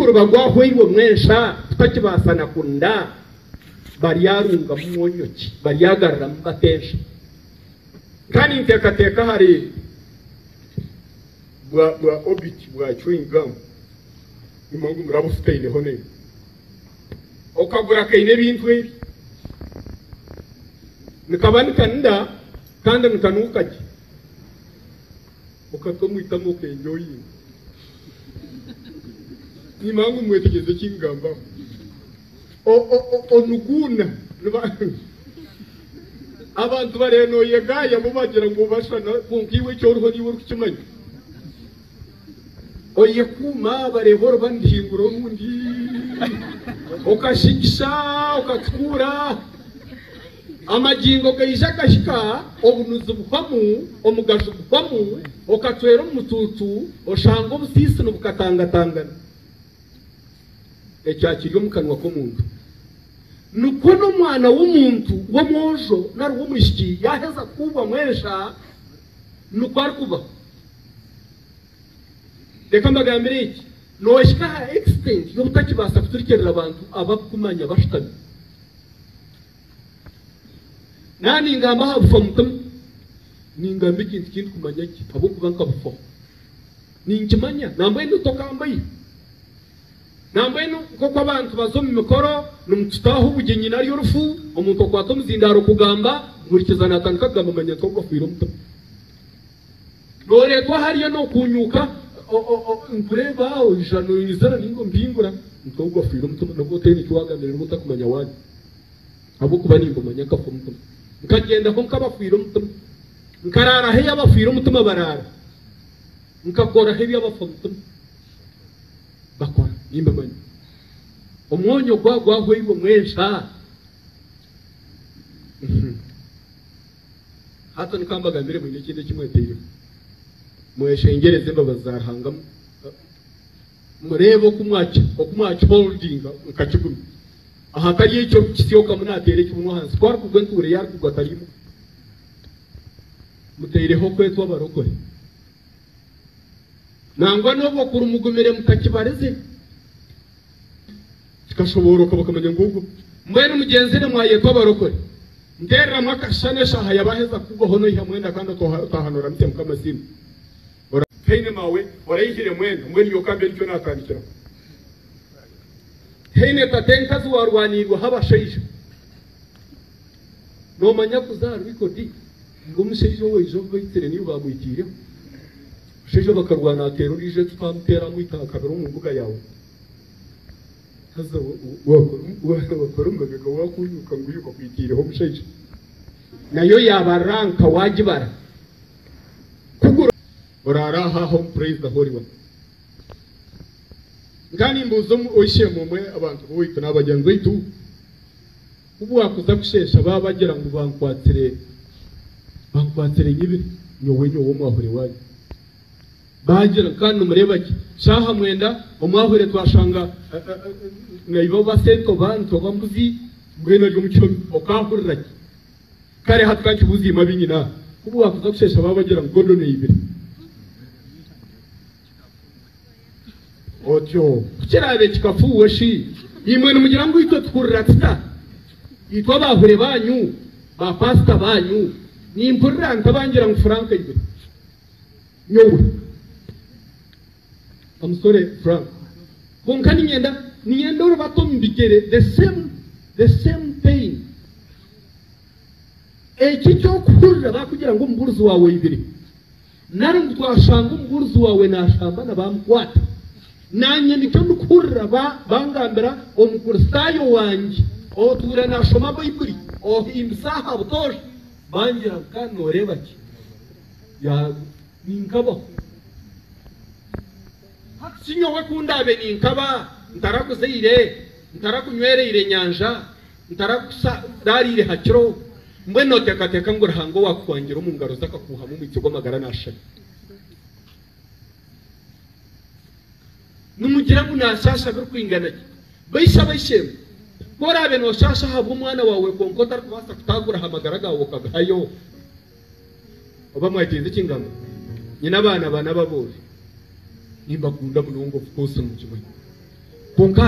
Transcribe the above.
guriba gwahweirwemu ensha kutakibaasa na kunura, baryarungamu mwonyo ki? Baryagaruramu bata ensha? Nkaba ninteekateeka ahari bwa bwa Orbit bwa chewing gum, nimwo ngu muraba ofutaineho naimwe. Okagura kaine ebintu ebi. Nikaba nikanura kandi nikanuuka gye. Okata omu itama okenjoyinga. Nimanya ngu mwetegyereza eki nkugambaho. Onuguuna abantu bareeba noyegaya bo bagira ngu obashana kwonka iwe eki oriho niiwe orikukimanya. Oyekuuma bareeba oriba nihingura orundi okashigisha okatukuura. Amagingo gaija gahika, obunuzi buhwamu, omugaju guhwamu, okacwera omu mucuucu, oshanga obusiisi nibukatangatangana. Ekya kiri omu kanwa k'omuntu. Nikwo n'omwana w'omuntu w'omwojo nari w'omwishiki yaaheza kukuubwamu ensha, nikwo arikuba. Reka mbagambire eki, noohika aha extent y'obutakibaasa kuturikirira abantu abakukumanya bashutami. Naaba ningamba aha bufa mutima, ningamba ekintu ki ndikumanya gye ahabw'okuba nkabufaho. Ninkimanya, nambwenu tokambaiha. Nambwenu nk'oku abantu baza omu mikoro nimututaaha obugyenyi nari orufu, omuntu okwata omuzindaaro kugamba, muhurikiza naatandika kugamba manya nti ogu afiire omutima. Nooreetwa hariyo nookuunyuuka nkureeba oija noizira nainga ompingura nti ogu afiire omutima nobu otaine eki waagambire nobu otakumanya waani. Ahabw'okuba nimbumanya nkafa omutima. Nkagyendaho nk'abafiire omutima. Nkaraaraho ei abafiire omutima baraara. Nkakoraho ebi abafa omutima bakora. Nimbimanya. Omwonyo gwa gwahweirwemu ensha. Hati nu ka mbagambire mwine ekindi eki mweteireho. Mweshengyereze embabazi za Ruhanga mureebe oku mwaki oku mwakiholdinga mukakigumya. Ahatari ekyo orikukisyokamu naateera ekibunu ahansi. Ku arikugwa entuura ei arikugwa tariimuka. Muteireho okwetwa abarokore. Nangwa n'obwo kuri mugumire mutakibarize, kikashobooroka bakamanya ngu ogwo. Mbwenu mugyenzire mwayetwa abarokore. Nteereramu akashushani eshaaha yaba heza kukugwaho noiha mwenda kandi otaaha nooramukya Mukama asiimwe. Tihaine maawe oraihire mwenda mbwenu nyowe kambe nikyo naatandikiraho. Tihaine tatenkazi waarwaniirweho abashaija. Noomanya kuza aha record ngu omushaija owaija obu baitsire niiwe baamwitiireho? Omushaija bakarwana ateera ondiijo ecupa amuteera amwita akabira omu mbuga yaawe. Haza wakora omu mabega waakuunyuka ngu iwe bakwitiireho omushaija. Nayo yaaba ranka waagibara. Kugura. Oraare aha aha omu Praise the Holy One. Nkaba nimbuuza ow'eishe-emwe omwe abantu b'owaitu naabagira ngu baitu ku bwakuza kusheesha baaba bagira ngu bankwatsire bankwatsire nyibire nyowe nyowe omwahure waanyu. Baagira ngu kandi nimureeba ki shaaha mwenda omwahure twashanga naiba oba sente oba nte oba mbuzi mbwenu ari omu kihome okaahurira ki? Kare hati ka nkibuuze imwe ab'inyina aha ku bwakuza kusheesha baaba bagira ngu Gordon aibire. Otyo ku kiraabe kikafuuwe shi, imwe nimugira ngu itwe tuhurira tuta? Itwe abahure baanyu, ba paasita baanyu, nimpurira nta bangira ngu Frank aibire? Nyowe. I'm sorry Frank. Kwonka niinyenda, niinyenda orubate omu bigyere, the same, the same pain. Eki eky'okuhurira baakugira ngu omubuurizi waawe aibire. Nari ngu twashanga omubuurizi waawe naashambana baamukwata. Naanye nikyo ndikuhurira bangambira Omukristaayo wangye otuura naashoma Baibuli, ohimbisa aha butoosha, bangira ngu kandi nooreeba ki? Ninkabaho. Hati shi nyowe ku ndaabe ninkaba ntarakuzaire, ntarakunywereire nyanja, Ntarakusaraariire ha kiro? Mbwenu nooteekateeka ngu Ruhanga owaakuhwangira omu ngaro ze akakuuhamu omwitsyo gw'amagara naashusha ki? Nimugira ngu naashaasha birikwingana ki? Baishe abaishemwe, ku oraabe nooshaasha ahabw'omwana waawe kwonka otarikubaasa kutaagura aha magara gaawe okagahayo, oba mwagyenza eki ngamba? Nyine abaana bana b'aboojo, nimbakunda munonga of course nimukimanya. Kwonka.